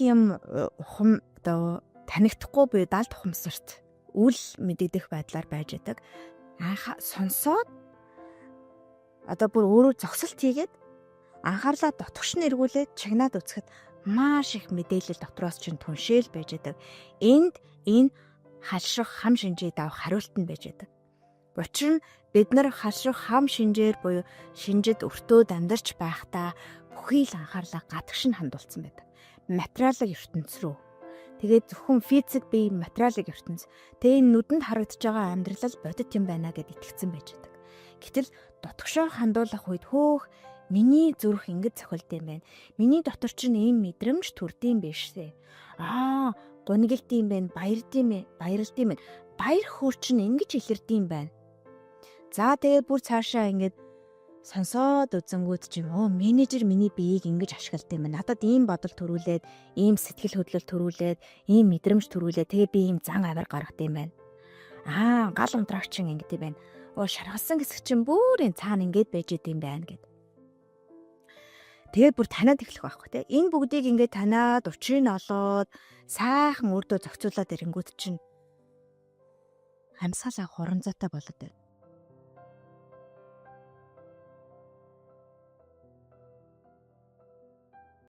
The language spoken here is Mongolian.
юм ухам одоо танигдахгүй буюу далд ухамсарт үл мэдэгдэх байдлаар байж байдаг. Анха сонсоод одоо бүр өөрөө зогсолт хийгээд анхаарлаа дотгош нь эргүүлээд чагнаад үзэхэд маш их мэдээлэл дотроос чинь түншээл байж байдаг. Энд энэ халшрах хам шинжээ давах хариулт нь байж байдаг. Учир нь бид нар халшрах хам шинжээр буюу шинжид өртөөд амьдарч байхдаа бүхий л анхаарлаа гадагш нь хандуулсан байдаг. Материалын ертөнц рүү. Тэгээд зөвхөн физик бие, материалын ертөнц. Тэгээ энэ нүдэнд харагдаж байгаа амьдрал бодит юм байна гэд итгэцэн байж байдаг. Гэтэл дотгошоо хандуулах үед хөөх, миний зүрх ингэж цохилд юм байна. Миний дотор чинь ийм мэдрэмж төрдөм биш ээ. Аа, гунигэлт юм байна, баярд юм ээ, баярлд юм байна. Баяр хөөр чинь ингэж илэрд юм байна. За, тэгээ бүр цаашаа ингэж сонсоод үзэнгүүт чинь оо, менежер миний биеийг ингэж ашигладаг юм байна. Надад ийм бодол төрүүлээд, ийм сэтгэл хөдлөл төрүүлээд, ийм мэдрэмж төрүүлээд, тэгээ би ийм зан авир гаргад юм байна. Аа, гал унтраагч чинь ингэдэг юм байна. Оо, шаргалсан хэсэг чинь бүр энэ цаана ингэж байж идэм байна гэд. Тэгээд бүр таниад эхлэх байхгүй, те. Энэ бүгдийг ингээд таниад, учрыг нь олоод, сайхан өөртөө зохицуулаад ирэнгүүт чинь амьсгал авах урамзаатай болоод байна.